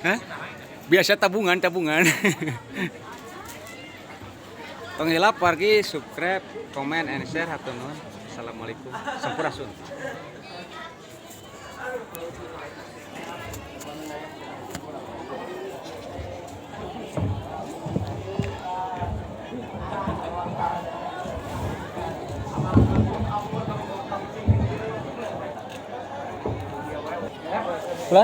Hah? Biasa tabungan, tabungan. Tong hilap wargi subscribe, comment, and share hatur nuhun. Assalamualaikum. Sampurasun. Pelan?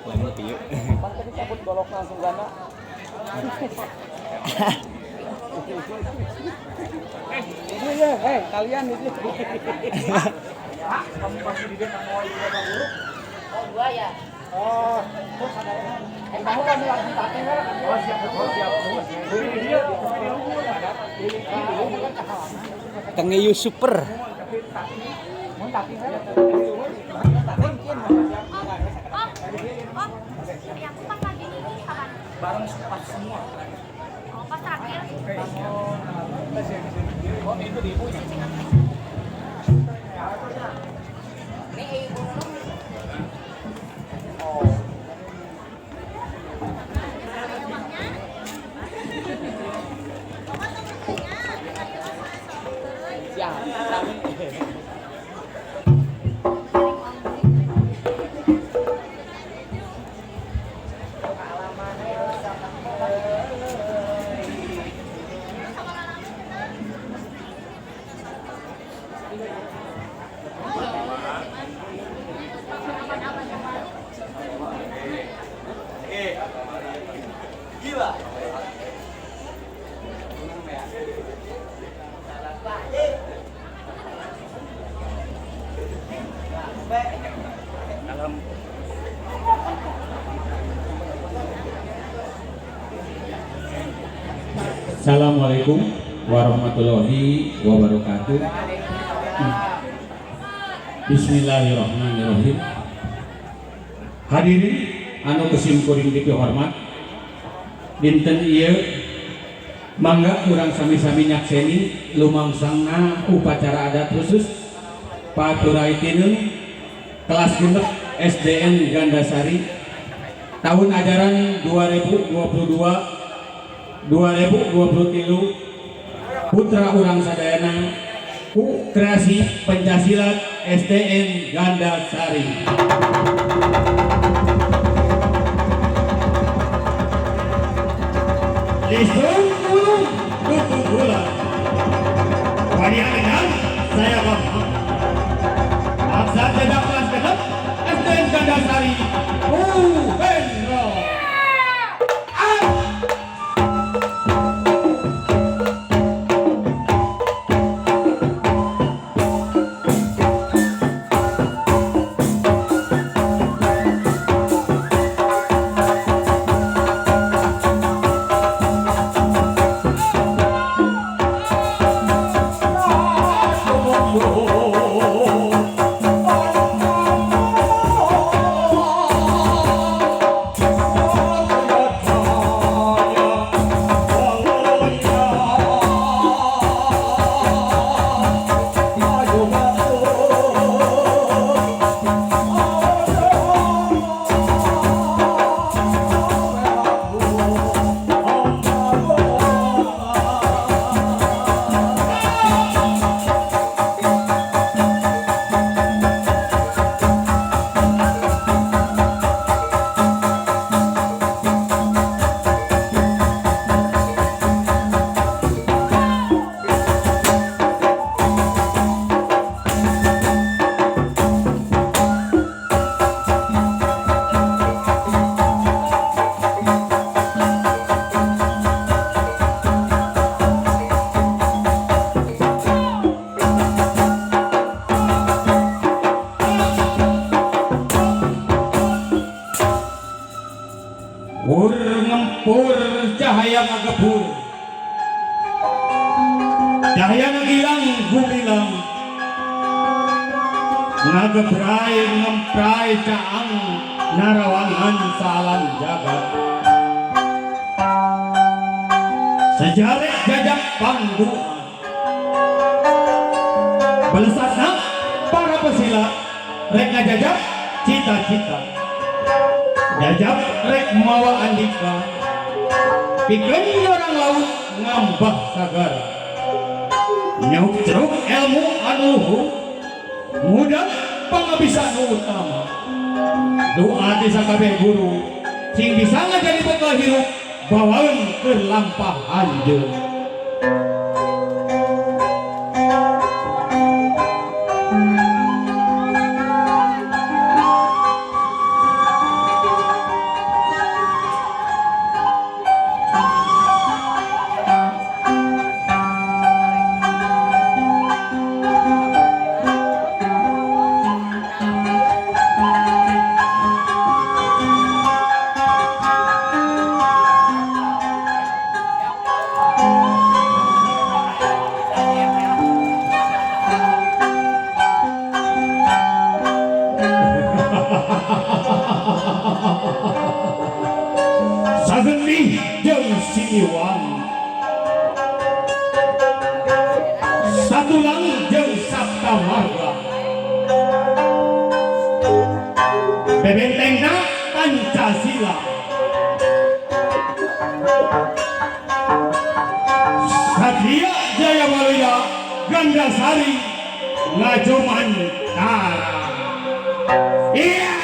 Lama pieu. Pan tadi cabut golok langsung gana. Ini ya, hei kalian itu. Kamu pasti di dia kamu Oh, dua ya. Oh, terus ada yang tahu kan lagi pakai kan? Oh, siap, oh, siap. Ini dia, ini luhur ada. Ini luhur kan Tengeyu super. Mun tapi kan. Oh, oh, yang aku pas lagi ini kapan? Bareng pas semua. Oh, pas terakhir. Oh, itu di ibu. Ini ibu dulu. Siap. Assalamualaikum warahmatullahi wabarakatuh. Bismillahirrahmanirrahim. Hadirin anu ku simkuring dipihormat, dinten ieu mangga urang sami-sami nyakseni lumangsangna upacara adat khusus Paturai Tineung kelas 6 SDN Gandasari tahun ajaran 2022 2023 putra urang sadayana ku kreasi pencak silat SDN Gandasari. Lisung ulung tutup bulan. Wadian saya Bapak. Maksa jejak kelas 6 SDN Gandasari. Uhendro. Ur ngempur cahaya ngagebur, cahaya ngilang gumilang. Ngagebrai ngemprai caang narawangan salam jagat. Sejarek jajak pangdu belesatna para pesilat rek ngajajak cita-cita, jajak rek mawa andika, pikeun orang laut ngambah sagara, nyucruk ilmu anu luhur, mudah pangabisa nu utama, doa ti sakabeh guru sing bisa ngajadi bekal hirup bawaeun keur lampah anjeun. Sagendih jeung Siliwangi, satulang jeung Saptamarga, bebentengna Pancasila, Satria Jaya Waluya Gandasari Ngajomantara. Iya.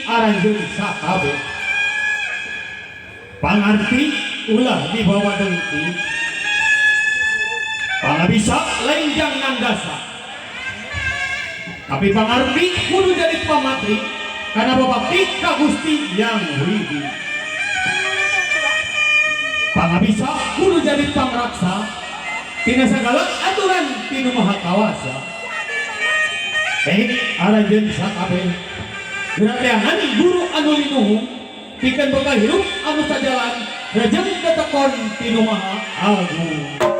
Aranjeun sakabeh. Pangarti ulah dibawa dengki. Pangabisa lenjang nandasa. Tapi pangarti kudu jadi pamatri karena babakti ka Gusti Yang Widi. Pangabisa kudu jadi pangraksa tina sagala aturan tinu Maha Kawasa. Aranjeun sakabeh. Gerateangan guru anu linuhung pikeun bekal hirup anu sajalan rejeng tetekon tinu Maha Agung.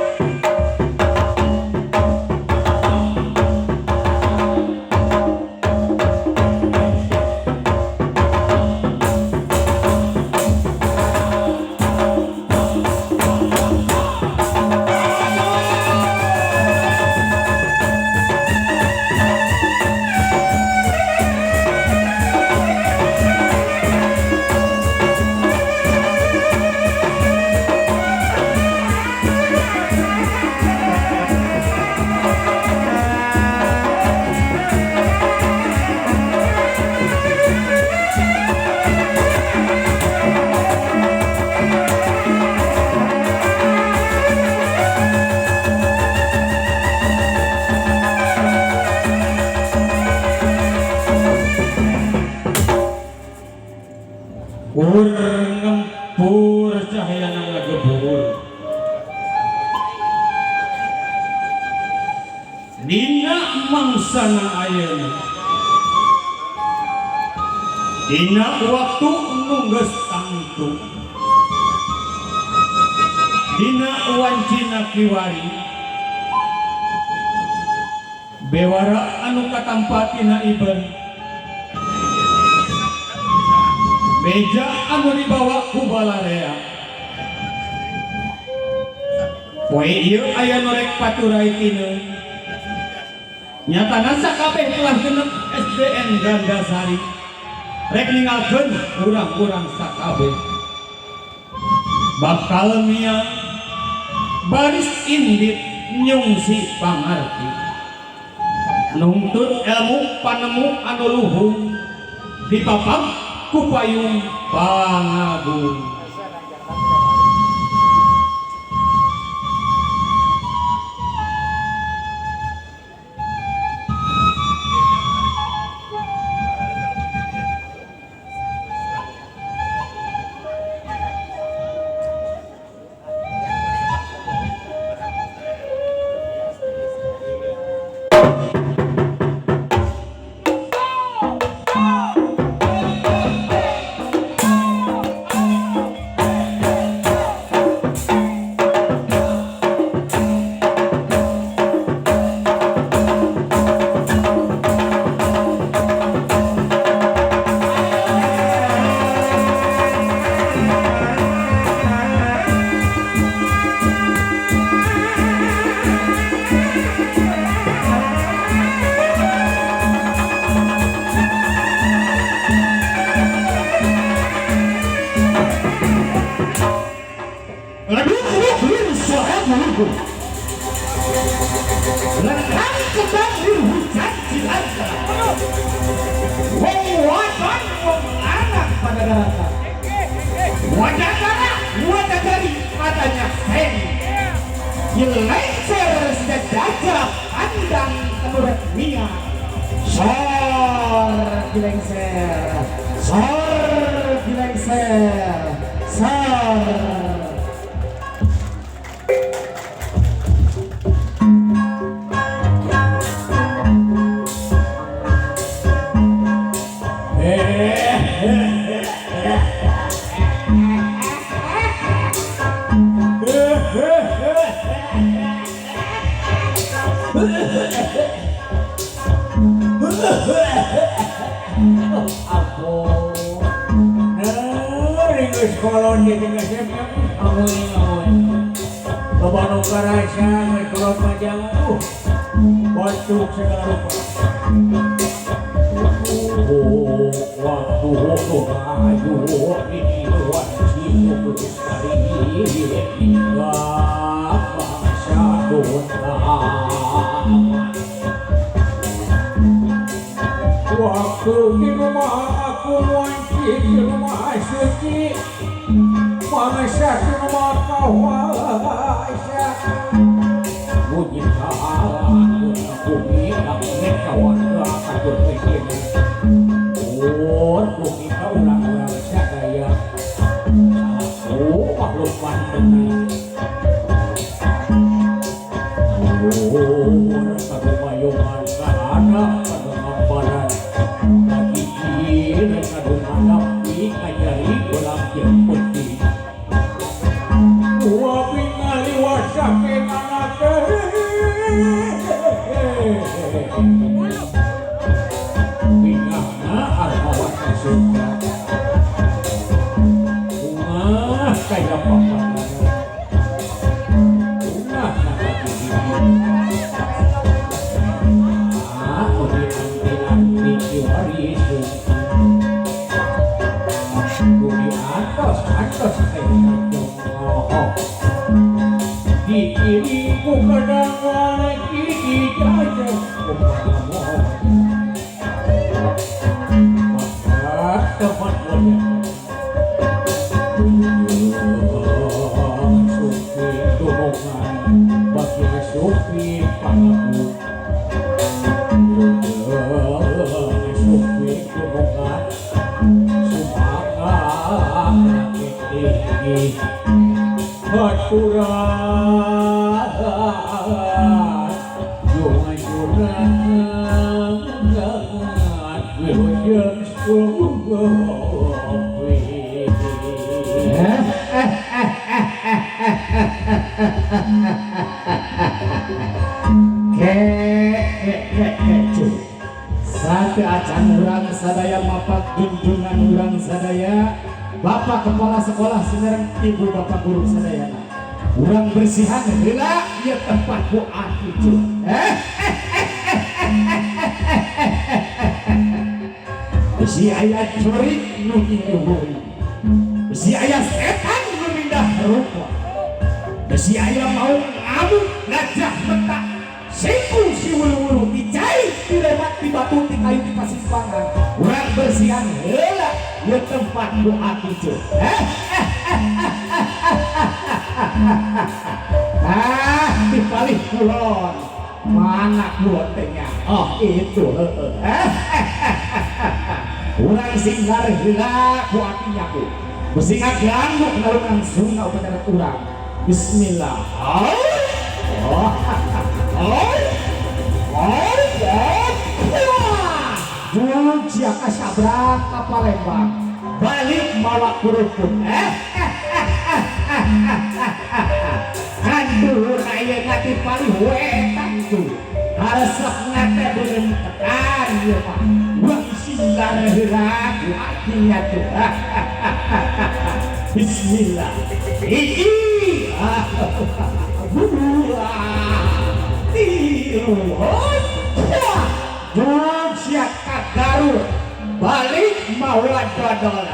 Pur cahayana ngagebur. Dina mangsana ayeuna. Dina waktu nu geus tangtu. Dina wancina kiwari. Bewara anu katampa tina iben. Beja anu dibawa ku balarea. Poe ieu aya nu rek paturai tineun. Nyatana sakabeh kelas genep SDN Gandasari rek ninggalkeun urang-urang sakabeh. Bakal miang baris indit nyungsi pangarti. Nungtut ilmu panemu anu luhung dipapag ku payung pangagung. Lekang kembang hujan cilangka. Wong wadon wong lanang pada daratan. Wajah darah, wajah jari padanya sen. Dilengser sejak pandang kemuret mia. Sor dilengser, sor dilengser, sor. Batuk segala rupa. Waktu Waktu di rumah aku wanci di rumah suci, mangsa di rumah kawasa. Bunyi bumi langit kawan atur pikir. Bumi ulang-ulang sadaya. Satu makhluk pandang. Kadumayungan kahana kadungambaran. Lagi kadungadap kajari ulang putih. Wa pingali wasake anake. Bingahna arwah surga. Bunga kaya papan. Bunga aku anti-anti kiwari bumi atas atas di kiri ku kadang lagi dijajah maka teman mulia sufi dumungan bagi sufi pangaku sufi dumungan sumanga. Aki Aturan Jungan-jungan Wilujeng Sumping. Sate acan urang sadaya mapak junjungan urang sadaya Bapak Kepala Sekolah sinereng Ibu Bapak Guru sadayana. Urang bersihan heula ieu tempat ku aki cu. Besi aya jurig nu ngiluhuri. Besi aya setan nu mindah rupa. Besi aya mau ngamuk gajah metak. Siku si wulu-wulu dicai dilemat di batu di kayu di pasimpangan. Urang bersihan heula ieu tempat ku aki cu. Ah, di palih kulon. Mana kulon teh nya? Oh, itu heeh. Urang singgar heula ku aki nya ku. Besi ngaganggu nalungan sunga upacara urang. Bismillah. Oh. Oh. Oh. Oh. Sia kasabrang ka Palembang. Balik mawa kerupuk. Kan duhur ayeuna ti palih wetan tuh. Haresepna teh beureum tekan ieu mah. Wah singgar heula ku akinya tuh. Bismillah. Hiji. Dua. Tilu. Jug sia ka Garut. Balik mawa dodol.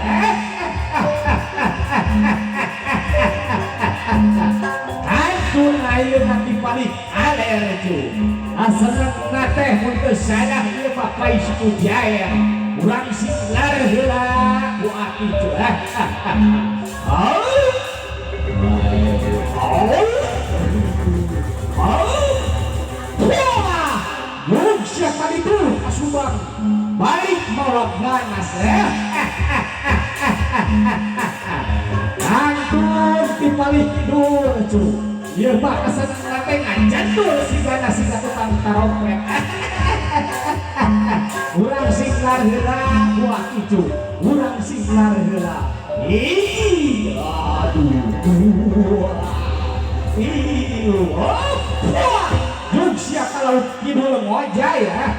Kantun ayeuna ti palih kaler cu. Asenengna teh mun teu salah ieu mah pais ku jaer. Urang singlar heula ku aki cu. Oh. Oh. Oh. Wah. Jug sia ka ditu ka Subang. Balik mawa ganas. Kantun ti palih kidul cu. Ieu mah kasenengna teh ngajantul sigana siga tukang tarompet. Urang singlar heula ku aki cu. Urang singlar heula. Ih, aduh. Dua. Tilu. Wah. Jug sia ka laut kidul ngojay ya.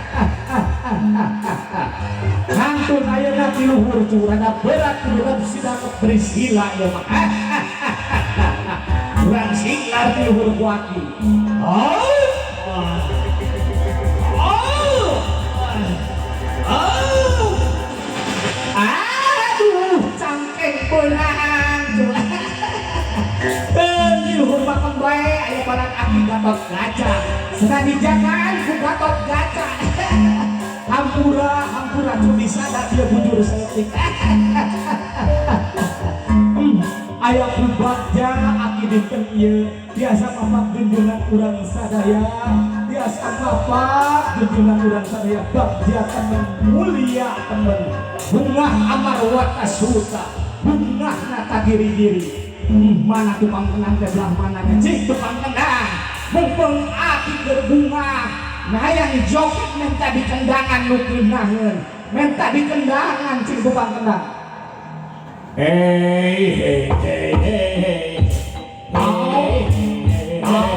Kantun ayeuna ti luhur cu rada berat kudu sidang berisila ieu mah. Urang singlar ti luhur ku aki. Oh. Oh. Oh. Aduh, cangkeng beunang cu. Di luhur makan bae aya barang aki Gatot Kaca. Sedang dijagaan ku Gatot Kaca. Hampura, hampura cu disadar dia bujur saeutik. Aya ku bagja aki dinten ieu biasa mapak junjungan urang sadaya, biasa mapak junjungan urang sadaya bagja temen mulia temen. Bungah amar watasuta, bungah nata giri-giri. Mana tukang kendang teh belah mana teh cik tukang kendang. Mumpung aki keur bungah, nah yang joget minta dikendangan nu keunaheun, minta dikendangan cik tukang kendang. Hey hey hey hey hey. Au au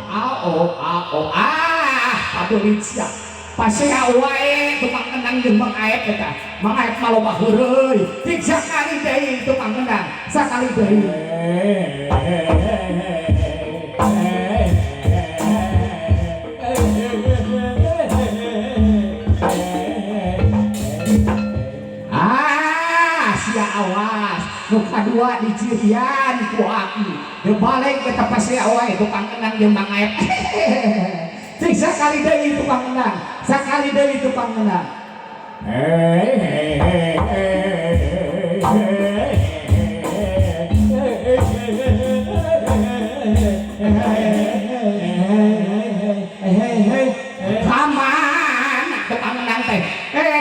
au au au ah padulit sia. Pasea wae tukang kendang jeung Mang Aep eta. Mang Aep mah loba heureuy. Cik sakali deui tukang kendang, sakali deui. Ah, sia awas. Nu kadua dicirian ku aki. Deu balik eta pasea wae tukang kendang jeung Mang Aep. Cik sakali deui tukang kendang, sakali deui tukang kendang. Hey hey hey hey hey. Kamana tukang kendang teh?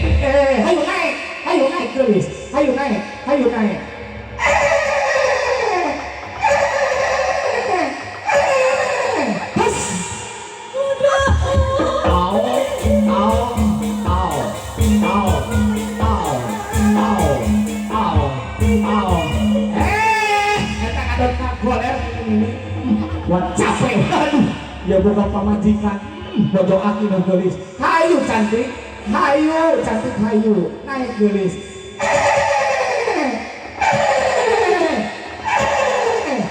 Eh, hayu naik, hayu naik geulis, hayu naik, hayu naik. Hus. Au, au, au, au, au, au, au, au. Eh, eta kadon kagoler ini. Wah, capek, aduh. Ya bukan pamajikan. Bodoh aki nu geulis. Hayu cantik, hayu cantik, hayu naik geulis.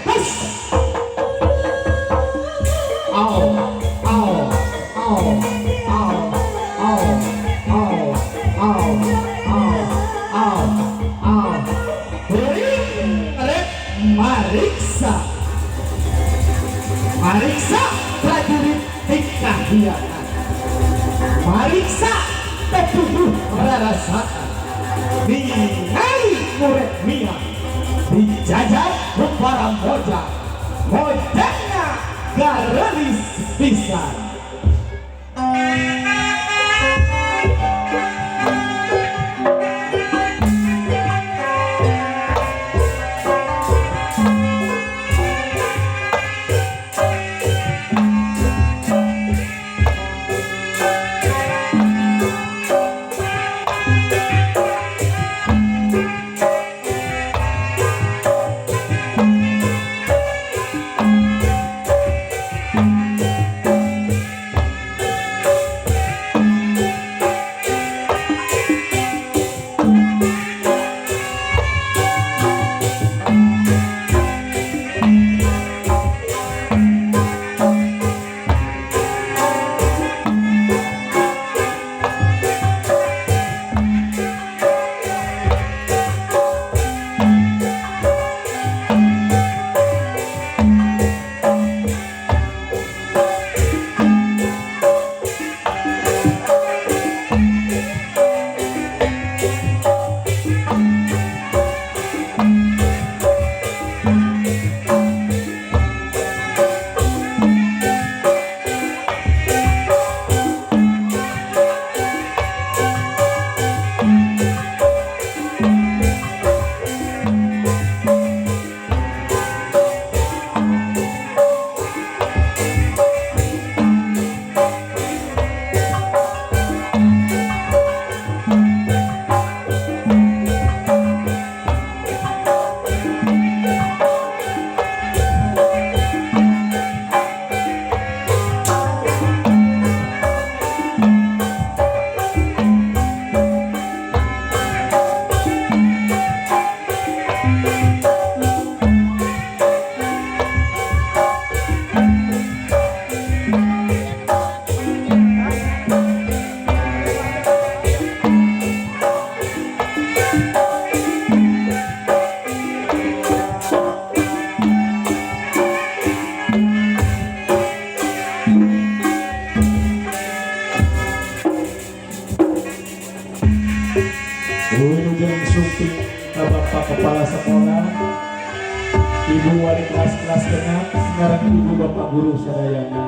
Hus. Au, au, au, au, au, au, au, au, au, au. Kuring rek mariksa. Mariksa prajurit dikahiangan. Mariksa tetuduh rarasaan. Ningali murid mia dijajah ku para moja. Mojangna garelis pisan. Wilujeng sumping ka Bapak Kepala Sekolah, Ibu Wali Kelas kelas genap, sekarang Ibu Bapak Guru sadayana.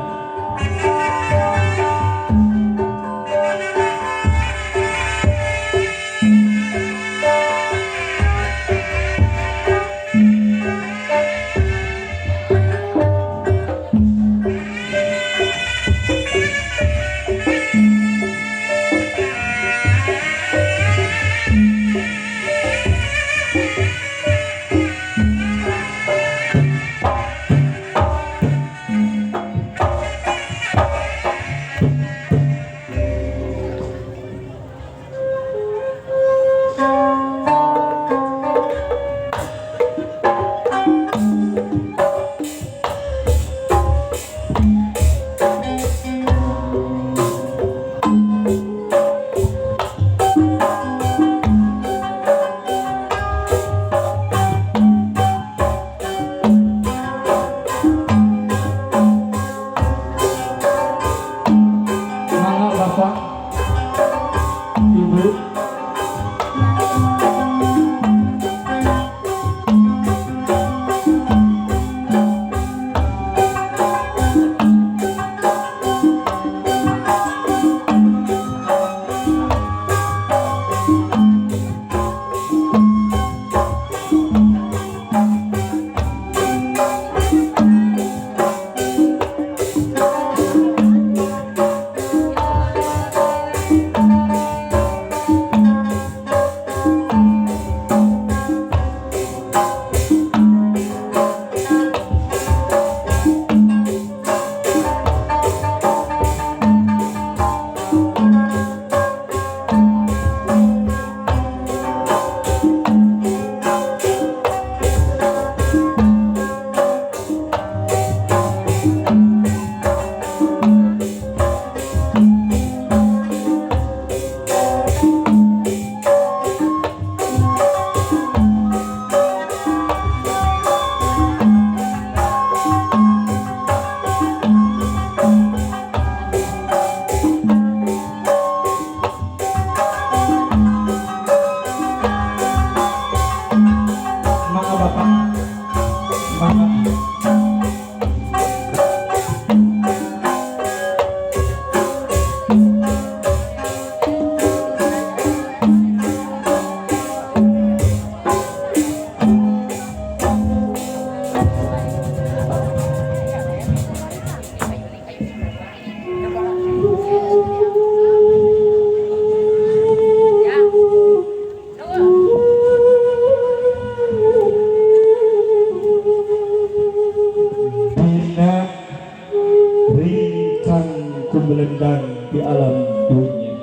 Gumelendang di alam dunia.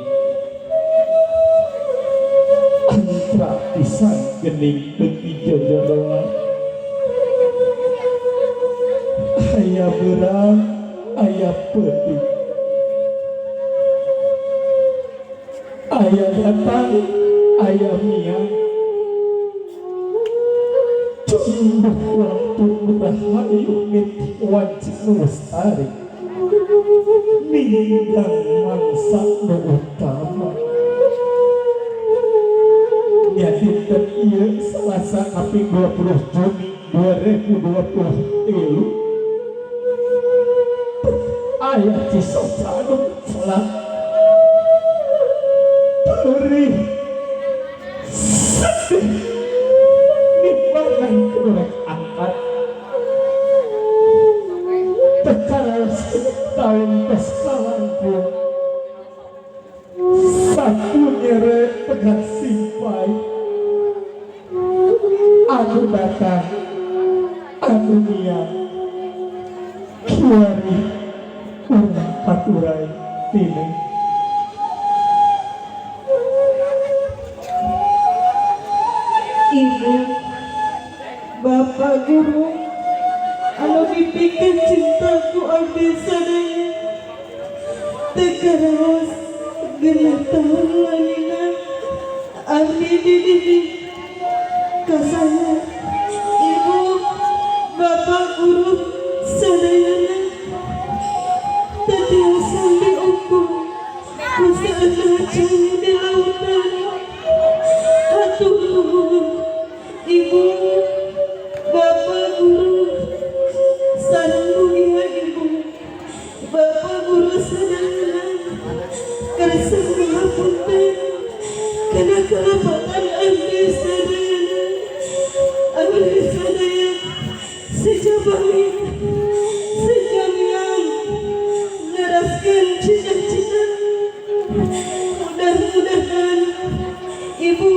Antra pisan gening beuki jojodoan. Aya beurang, aya peuting. Aya datang, aya miang. Cumbuh waktu rahayu niti wanci nu lestari. Ninggang mangsa nu utama. Nya dinten ieu Salasa kaping 20 Juni 2023. Aya cisoca anu celak. Perih sedih nimbangan rek angkat. Teu tahun tos kalangkung. Satu nyere pegat simpai. Anu datang, anu miang. Kiwari urang paturai tini. Ibu, Bapak Guru, anu dipikeun cintaku abdi sadaya. Teu karaos 6 tahun lalina abdi dididik ka saya. Ibu, Bapak Guru sadayana teu tiasa diukur ku saeueur cai di lautan. Hatur nuhun Ibu, Bapak Guru, sareng mulia Ibu, Bapak Guru sadayana kersa ngapunten kana kalepatan abdi sadayana. Abdi sadaya sejabangin sejamiang neraskeun cita-cita. Mudah-mudahan Ibu,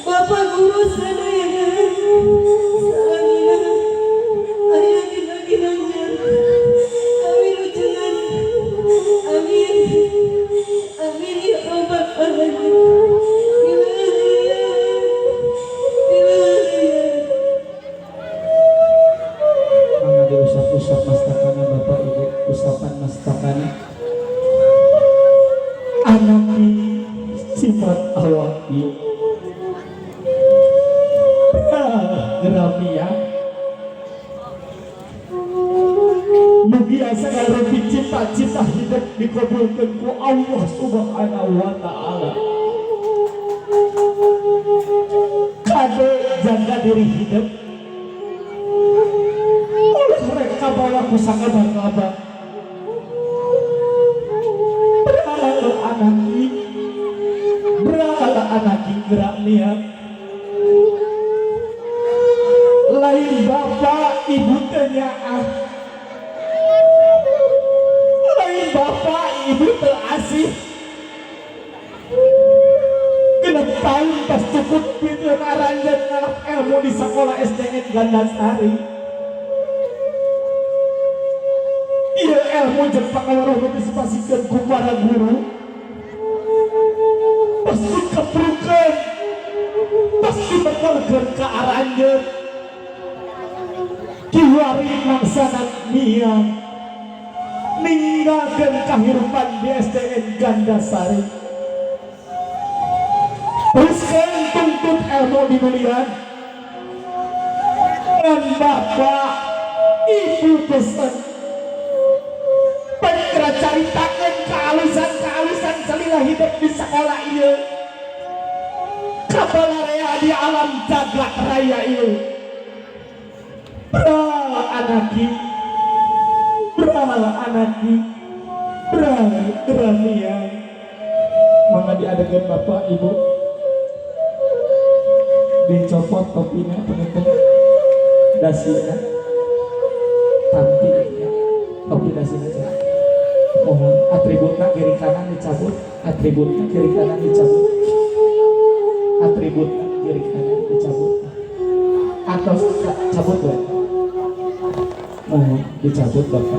Bapak Guru sadayana salamina aya dina ginanjar. Amin ujengan. Amin. Amin ya rabbal alamin. Ilahi ilahi. Mangga diusap-usap mastakana Bapak Ibu, usapan mastakana. Anaki sifat awaki. Geramia. Mugi sagala rupi cita-cita hidup dikabulkeun ku Allah Subhanahu wa taala. Kade jaga diri hidup. Ulah rek kabawa ku sakabar-kabar. Berala anaki, berala anaki gerak niat. Lain bapak ibu teh nyaah. Lain bapak ibu teu asih. 6 tahun pas cukup pikeun aranjeun ngalap ilmu di sekolah SDN Gandasari. Ieu ilmu jeung pangaweruh nu disipasikeun ku para guru. Pasti keprukeun, pasti bekelkeun ka aranjeun. Kiwari mangsana miang ninggalkeun kahirupan di SDN Gandasari. Teruskan tuntut ilmu di dunia. Dan bapak ibu pesen Petra caritakeun kealusan-kealusan salila hidup di sekolah ieu. Kabalarea di alam jagat raya ieu. Bral anaki, bral anaki, bral gerania. Mangga diadegan Bapak Ibu. Dicopot topinya penonton. Dasina. Tampi ya. Topi dasina aja. Mohon atributna kiri kanan dicabut, atributna kiri kanan dicabut. Atributna kiri kanan dicabut. Atau cabut we. Mohon dicabut Bapak.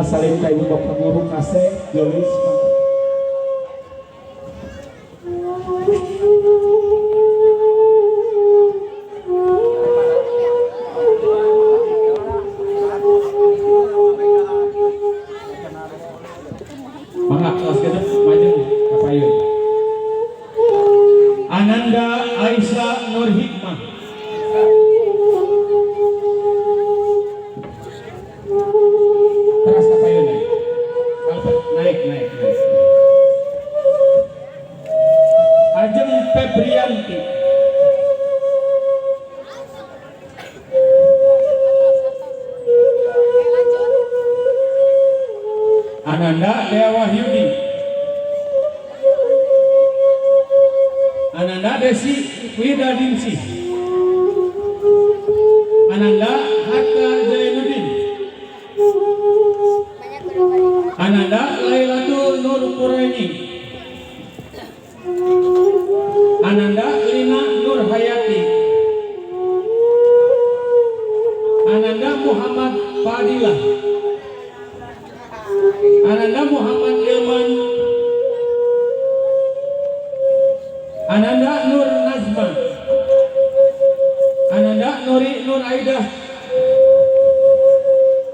Salim ka ibu bapak guru kasih gelis. Mangga kelas genep maju ka payun. Ananda Aisyah Nur Hikmah. Teras ka payun. Naik, naik, naik. Ajeng Febrianti. Ananda Dea Wahyudi. Ananda Desi Widadingsih. Ananda Hatta Zainuddin. Ananda Lailatul Nur Quraini. Ananda Lina Nur Hayati. Ananda Muhammad Fadilah. Ananda Muhammad Ilman. Ananda Nur Nazma. Ananda Nuri Nur Aidah.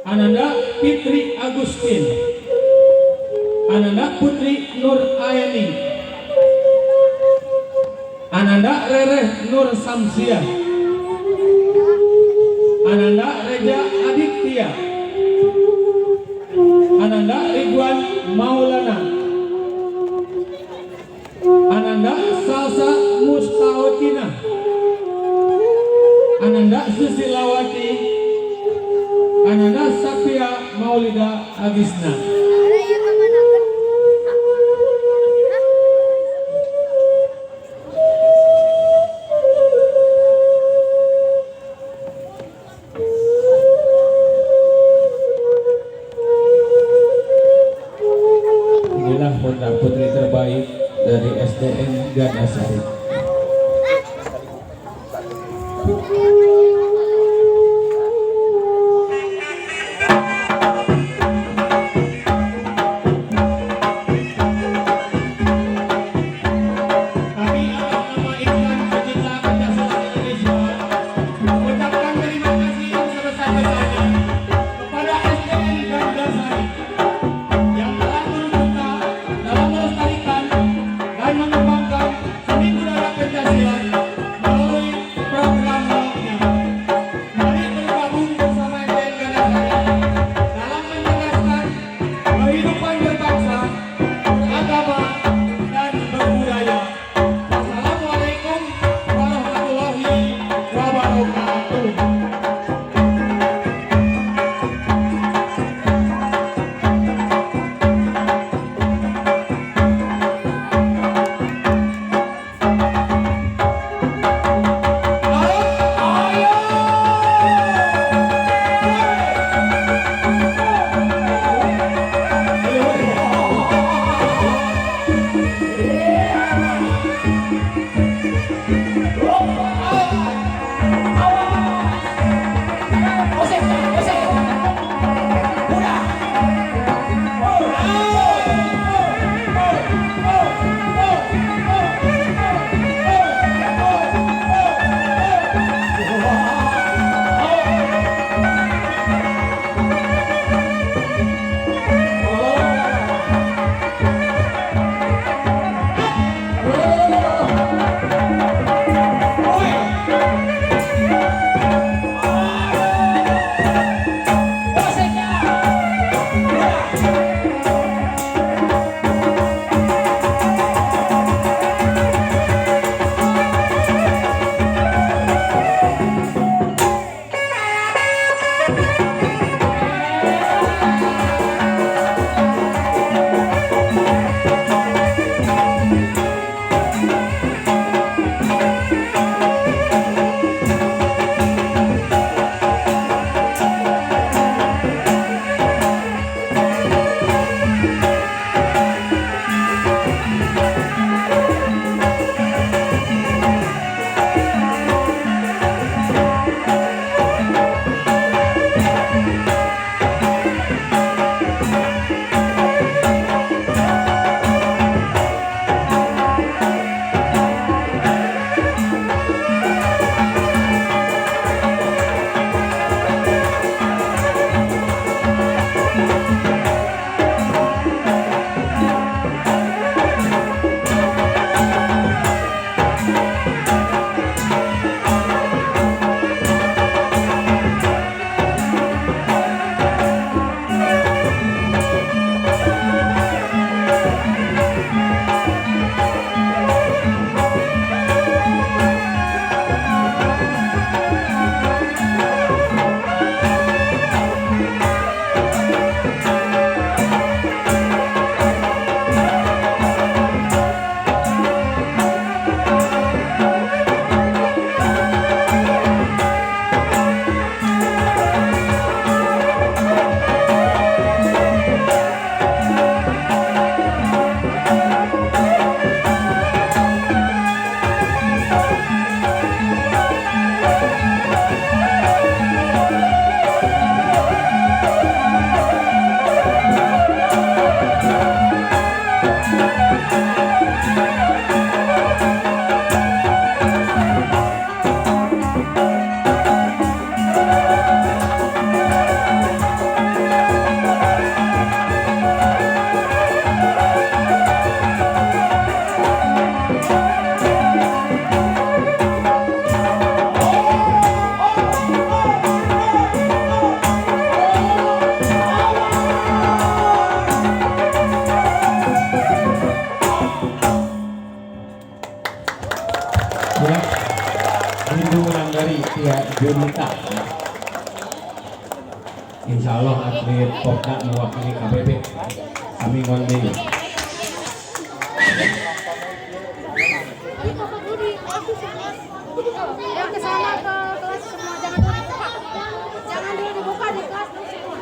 Ananda Fitri Agustin. Ananda Putri Nur Aini. Ananda Rereh Nur Samsiah. Ananda Reja Aditya. Ananda Ridwan Maulana. Ananda Salsa Mustaotina. Ananda Susilawati. Ananda Safia Maulida Agisna. Inilah putra putri terbaik dari SDN Gandasari. Kami atas nama Ikatan Pecinta Pencaksilat Indonesia mengucapkan terima kasih yang sebesar-besarnya kepada SDN Gandasari yang telah turut serta dalam melestarikan dan mengembangkan seni budaya pencaksilat melalui program blognya. Mari bergabung bersama SDN Gandasari dalam mencerdaskan kehidupan berbangsa, beragama, dan berbudaya. Wassalamualaikum warahmatullahi wabarakatuh. Ya. Rindu Wulandari Tia Junita. Insya Allah atlet Popda mewakili KBB. Kami ngondeng. Yang ke sana ke kelas semua jangan dulu dibuka. Jangan dulu dibuka di kelas dulu semua.